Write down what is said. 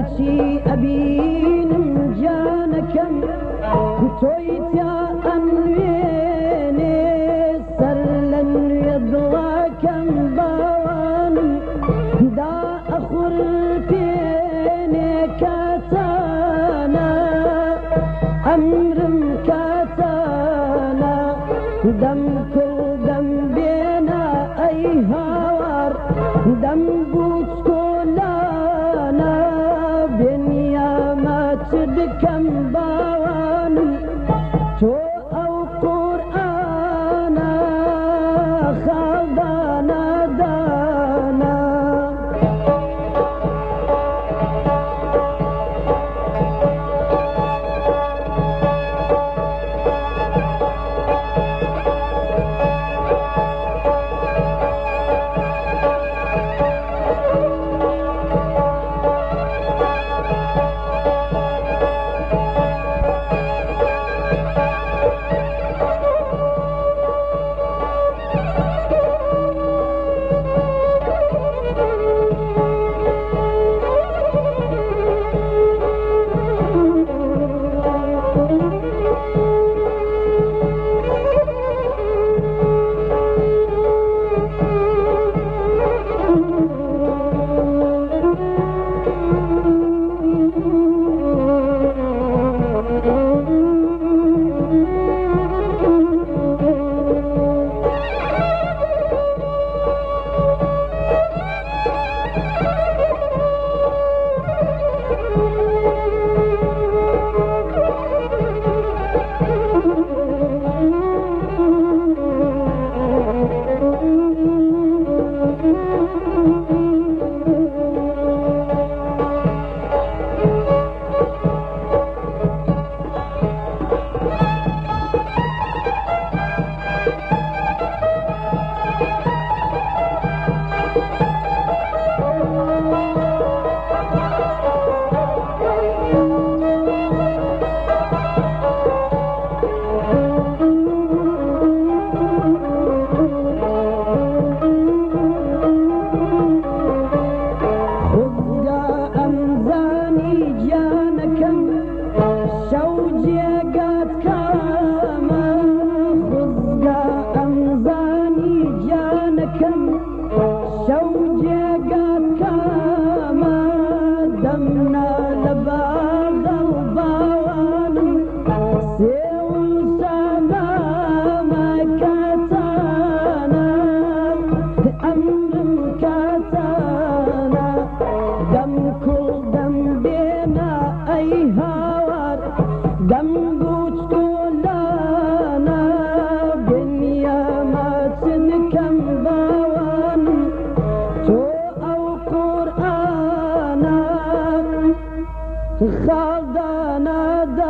هەرچی ئەبینم گیانەکەم تۆی تیا ئەنوێنێ سەر لە نوێ دڵەکەم باوانم دا ئەخورپێنێ کاتانە ئەمرم کاتانە دەم کوڵ دەم بێنە ئەی هاوار دەم بوچکۆلانە بێنیامە چ بکەم باوانم تۆ ئەو قورئانە خاڵدانە دانا. خۆزگا ئەمزانی گیانەکەم شەو جێگات کامە خۆزگا ئەمزانی گیانەکەم شەو جێگات کامە دەمنا لە باغەڵ باوانم سێوم سەلامە کاتانە ئەمرم کاتانە دەم کوڵ دەم بێنە ئەی هاوار دەم بوچکۆلانە بنیامە چ بکەم باوانم تۆ ئەو قورئانە خاڵدانە دانا.